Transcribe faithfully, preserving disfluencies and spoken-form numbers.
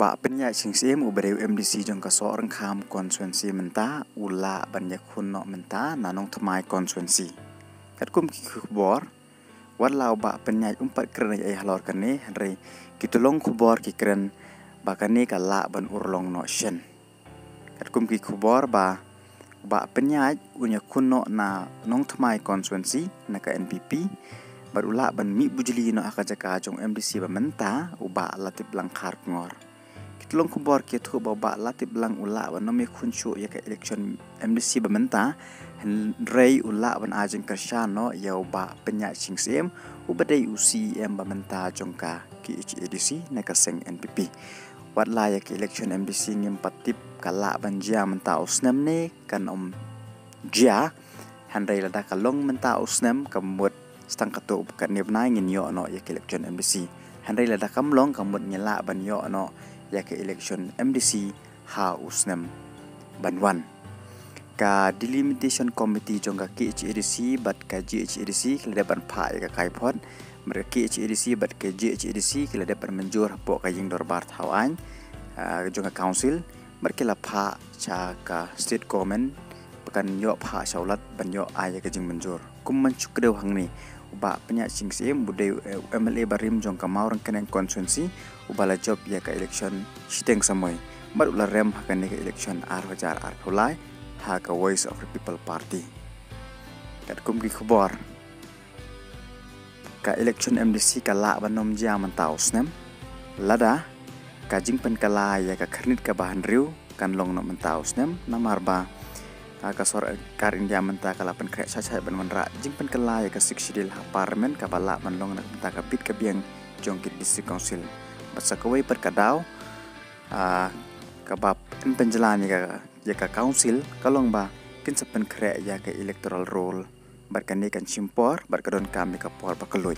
Bah Pynïaid Sing Syiem uba dei u M D C jong ka Sohryngkham constituency mynta u lah ban ïakhun noh mynta na Nongthymmai constituency. Katkum ki khubor, wat la u Bah Pynïaid um pat kren ei ei halor kane, hynrei ki tyllong khubor ki kren ba kane ka lah ban urlong noh shen. Katkum ki khubor ba u Bah Pynïaid un ïakhun noh na Nongthymmai constituency na ka N P P, bad u lah ban mih bujli noh ha ka jaka jong M D C ba mynta u Bah Latiplang Kharkongor. Ki tyllong khubor ki ïathuh ba u Bah Latiplang u lah ban ym ïakhun shuh ïa ka election M D C ba mynta, hynrei u lah ban ai jingkyrshan noh ïa u Bah Pynïaid Sing Syiem uba dei u C E M ba mynta jong ka K H A D C na ka seng N P P. Wat la ïa ka election M D C ngim pat tip ka lah ban jia mynta u snem ne kan ym jia, hynrei lada ka long mynta u snem ka mut tang katto katne bnai ngin ïoh noh ïa ka election M D C. Hynrei lada kam long ka mut ngi lah ban ïoh noh ïa ka election M D C ha u snem ban wan. Ka Delimitation Committee jong ka K H A D C bad ka G H A D C ki la dep ban phah ïa ka kaiphod, bad ka K H A D C bad ka G H A D C ki la dep ban mynjur hapoh ka ïing dorbar thaw aiñ, ah, jong ka council, bad ki la phah sha ka state government ba kan ïoh phah sha u Lat ban ïoh ai ïa ka jingmynjur. Kum ban shu kdew hangne, u Bah Pynïaid Sing Syiem uba dei u M L A barim jong ka Mawryngkneng constituency uba la jop ïa ka election shiteng samoi, bad u la rem ha kane ka election ar hajar arphew lai ha ka Voice of the People Party. Katkum ki khubor, ka election M D C ka lah ban ym jia mynta u snem lada ka jingpynkylla ïa ka khyrnit kaba hynriew kan long noh mynta u snem, namar ba, ah, ka sorkar India mynta ka la pynkhreh shai shai ban wanrah jingpynkylla ïa ka Sixth Schedule ha Parliament kaba lah ban long na ka bynta ka bit ka biang jong ki District Council. Bad sa kawei pat ka daw, ah, kaba pynjlan ïa ka, ïa ka council ka long ba kin sa pynkhreh ïa ka electoral roll, bad kane kan shim por bad ka donkam ïa ka por ba kylluid.